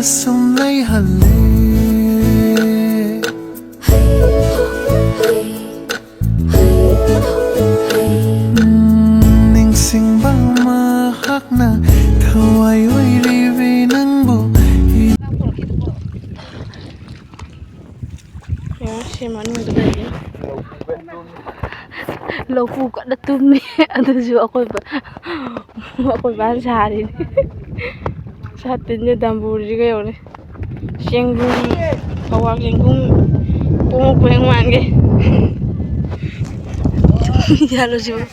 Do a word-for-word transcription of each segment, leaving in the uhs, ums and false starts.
ꯁꯨꯝ ꯂꯩꯍꯜꯂꯦ꯫ ꯅꯤꯡꯁꯤꯡꯕ ꯃꯍꯥꯛꯅ ꯊꯋꯥꯏ ꯑꯣꯏꯔꯤꯕꯤ ꯅꯪꯕꯨ꯫ ꯌꯦꯡꯉꯣ, ꯁꯤ ꯃꯅꯨꯡꯗ ꯂꯩꯔꯤ꯫ ꯂꯧꯄꯨ ꯀꯟꯅ ꯇꯨꯝꯃꯤ꯫ ꯑꯗꯨꯁꯨ ꯑꯩꯈꯣꯏ ꯕꯥ-, ꯑꯩꯈꯣꯏ ꯕꯥꯅ ꯁꯥꯔꯤꯅꯤ꯫ ꯁꯥꯇꯤꯟꯁꯦ ꯗꯝꯕꯨꯔꯁꯤꯒ ꯌꯧꯔꯦ꯫ ꯆꯦꯡꯒꯨꯝ, ꯐꯧꯕꯥꯛ ꯆꯦꯡꯒꯨꯝ ꯄꯣꯡꯉꯛꯄ ꯍꯦꯛ ꯃꯥꯟꯒꯦ꯫ ꯌꯥꯜꯂꯨꯁꯤꯕꯨ꯫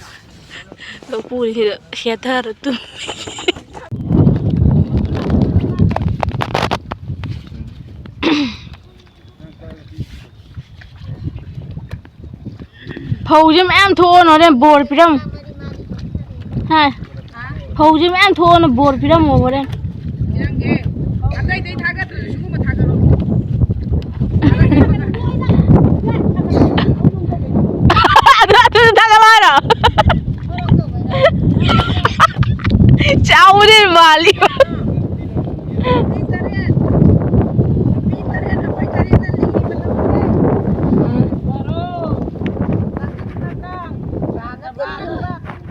ꯂꯧꯄꯨꯔꯤꯁꯤꯗ ꯁꯦꯠꯊꯔ ꯇꯨꯝꯃꯤ꯫ ꯐꯧꯁꯦ ꯃꯌꯥꯝ ꯊꯣꯛꯑꯣꯅ ꯍꯣꯔꯦꯟ ꯕꯣꯔ ꯄꯤꯔꯝꯃꯨ꯫ ꯍꯥ? ꯐꯧꯁꯦ ꯃꯌꯥꯝ ꯊꯣꯛꯑꯣꯅ ꯕꯣꯔ ꯄꯤꯔꯝꯃꯣ ꯍꯣꯔꯦꯟ꯫ ꯄꯤꯔꯝꯒꯦ꯫ ꯑꯇꯩ ꯑꯇꯩ ꯊꯥꯒꯠꯇ꯭ꯔꯁꯨ ꯁꯤꯒꯨꯝꯕ ꯊꯥꯒꯠꯂꯣ꯫ ꯑꯗꯨ, ꯑꯗꯨꯁꯨ ꯊꯥꯒꯠꯂꯣ ꯍꯥꯏꯔꯣ? ꯆꯥꯎꯕꯗꯤ ꯃꯥꯜꯂꯤ꯫ ꯃꯤ ꯇꯔꯦꯠ, ꯃꯤ ꯇꯔꯦꯠ, ꯑꯩꯈꯣꯏ ꯇꯔꯦꯠꯅ ꯂꯤꯡꯉꯤꯕ ꯂꯧꯁꯦ꯫ ꯎꯝ꯫ ꯕꯥꯔꯣ, ꯆꯥꯗꯕ, ꯆꯥꯗꯕ, ꯇꯤꯟ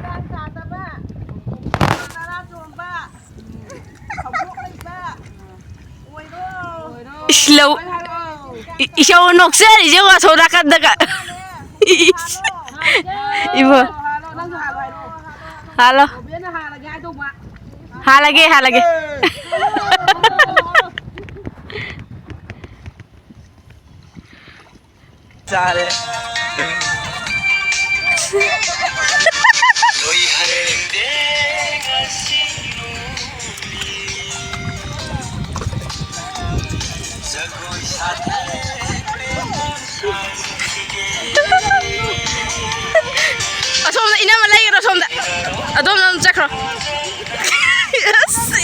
ꯀꯥꯡ ꯆꯥꯗꯕ, ꯇꯔꯥ ꯆꯣꯝꯕ, ꯐꯧꯗꯣꯛ ꯂꯩꯕ, ꯑꯣꯏꯔꯣ꯫ ꯏꯁ, ꯂꯧ-, ꯍꯥꯏꯔꯛꯑꯣ꯫ ꯏ-, ꯏꯁꯧ ꯅꯣꯛꯆꯔꯤꯁꯦ ꯌꯦꯡꯉꯣ ꯑꯁꯣꯝ ꯅꯥꯀꯟꯗꯒ꯫ ꯏꯁ꯫ ꯏꯕꯣ꯫ ꯍꯥꯜꯂꯣ, ꯅꯪꯁꯨ ꯍꯥꯜꯂꯣ ꯍꯥꯏꯔꯛꯑꯣ꯫ ꯍꯥꯜꯂꯣ꯫ ꯕꯣꯕꯦꯅ ꯍꯥꯜꯂꯒꯦ ꯍꯥꯏꯗꯧꯕ꯫ ꯍꯥꯜꯂꯒꯦ, ꯍꯥꯜꯂꯒꯦ꯫ ꯆꯥꯔꯦ꯫ ꯑꯁꯣꯝꯗ ꯏꯅꯝꯃ ꯂꯩꯒꯅꯣ, ꯑꯁꯣꯝꯗ꯫ ꯑꯗꯣꯝꯗ ꯑꯗꯨꯝ ꯆꯠꯈ꯭ꯔꯣ꯫ ꯑꯁ꯫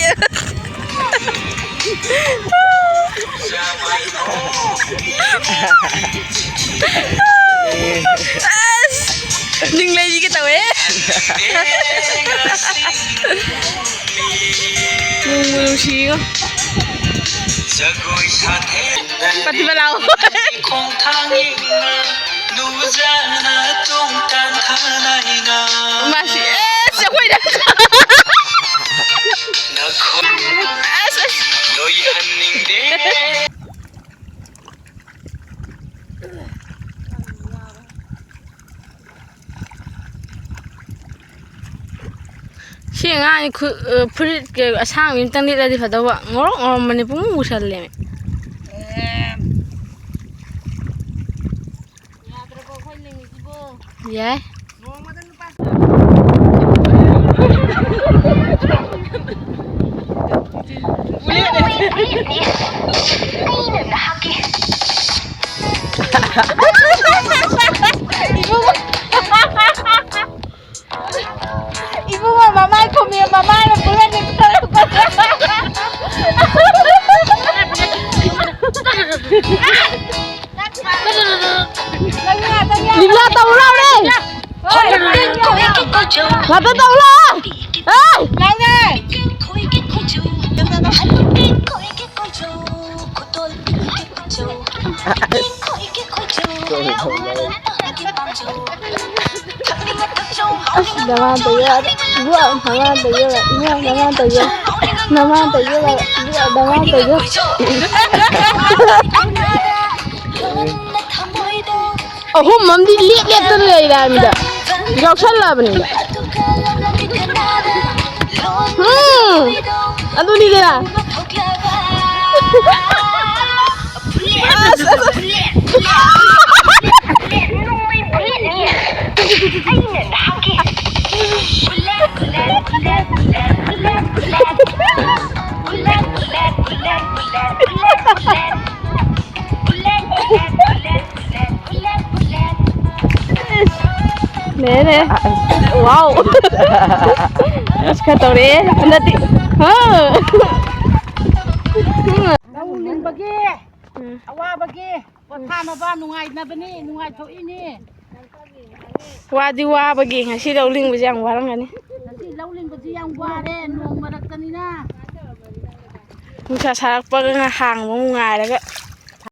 ꯑꯁ꯫ ꯅꯤꯡ ꯂꯩꯔꯤꯒꯦ ꯇꯧꯋꯦ꯫ ꯅꯨꯡꯕꯨ ꯅꯨꯡꯁꯤꯉꯣ꯫ ꯖꯒꯣꯏ ꯁꯥꯊꯦꯡꯅꯔꯦ꯫ ꯄꯇꯤꯕ ꯂꯥꯛꯑꯣ꯫ ꯈꯣꯡꯊꯥꯡ ꯌꯦꯡꯅ ꯅꯨꯖꯅ ꯇꯨꯡ ꯇꯥꯟꯊꯅꯩꯅ꯫ ꯃꯥꯁꯤ, ꯑꯦꯁ, ꯑꯩꯈꯣꯏꯗ꯫ ꯅꯈꯣꯏ ꯑꯁ, ꯑꯁ꯫ ꯂꯣꯏꯍꯟꯅꯤꯡꯗꯦ꯫ ꯁꯤ ꯑꯉꯥꯡꯁꯤ ꯈꯨ-, ꯑ, ꯐꯨꯔꯤꯠ ꯀ-, ꯑꯁꯥꯡꯕꯤ ꯑꯝꯇꯪ ꯂꯤꯠꯂꯗꯤ ꯐꯗꯧꯕ꯫ ꯉꯧꯔꯣꯛ ꯉꯧꯔꯝꯕꯅꯤ, ꯄꯨꯡꯃꯨ ꯃꯨꯁꯜꯂꯦꯃꯤ꯫ ꯌꯥꯗ꯭ꯔꯕꯣ ꯑꯩꯈꯣꯏ ꯂꯤꯡꯉꯤꯁꯤꯕꯣ? ꯌꯥꯏ꯫ ꯅꯣꯡꯃꯗ ꯂꯨꯄꯥ ꯏꯕꯨꯡꯉꯣ, ꯃꯃꯥꯏ ꯈꯨꯝꯃꯤ, ꯃꯃꯥꯏꯅ ꯄꯨꯔꯅꯤ꯫ ꯂꯤꯂꯥ ꯇꯧ ꯂꯥꯎꯔꯦ꯫ ꯉꯥꯛꯇ ꯇꯧ ꯂꯥꯎ꯫ ꯑꯦ! ꯂꯥꯎꯔꯦ꯫ ꯑꯁ, ꯅꯃꯥꯟ ꯇꯧ ꯌꯥꯗꯦ꯫ ꯏꯕꯨꯡ, ꯅꯃꯥꯟ ꯇꯧ ꯌꯥꯗꯦ꯫ ꯏꯕꯨꯡ, ꯅꯃꯥꯟ ꯇꯧ ꯌꯥꯗꯦ꯫ ꯅꯃꯥꯟ ꯇꯧ ꯌꯥꯗꯦ꯫ ꯏꯕꯨꯡ, ꯅꯃꯥꯟ ꯇꯧ ꯌꯥꯗꯦ꯫ ꯑꯍꯨꯝ ꯑꯃꯗꯤ ꯂꯦꯞ ꯂꯦꯞꯇꯅ ꯂꯩꯔꯦ ꯍꯥꯏꯕꯅꯤꯗ꯫ ꯌꯥꯎꯁꯜꯂꯕꯅꯤꯗ꯫ ꯎꯝ, ꯑꯗꯨꯅꯤꯗꯅ꯫ ꯑꯁ, ꯑꯁ, ꯑꯁ꯫ ꯅꯦ, ꯅꯦ꯫ ꯋꯥꯎ꯫ ꯑꯁ, ꯈꯔ ꯇꯧꯔꯛꯑꯦ ꯍꯟꯗꯛꯇꯤ꯫ ꯍꯥ꯫ ꯂꯧ ꯂꯤꯡꯕꯒꯤ ꯎꯝ꯫ ꯑꯋꯥꯕꯒꯤ ꯄꯣꯊꯥꯅꯕ ꯅꯨꯡꯉꯥꯏꯅꯕꯅꯤ, ꯅꯨꯡꯉꯥꯏꯊꯣꯛꯏꯅꯤ꯫ ꯋꯥꯗꯤ ꯋꯥꯕꯒꯤ ꯉꯁꯤ ꯂꯧ ꯂꯤꯡꯕꯁꯦ ꯌꯥꯝ ꯋꯥꯔꯝꯒꯅꯤ꯫ ꯉꯁꯤ ꯂꯧ ꯂꯤꯡꯕꯁꯤ ꯌꯥꯝ ꯋꯥꯔꯦ, ꯅꯣꯡ ꯃꯔꯛꯇꯅꯤꯅ꯫ ꯅꯨꯡꯁꯥ ꯁꯥꯔꯛꯄꯒ ꯉꯥ ꯍꯥꯡꯕ ꯑꯃꯨꯛ ꯉꯥꯏꯔꯒ꯫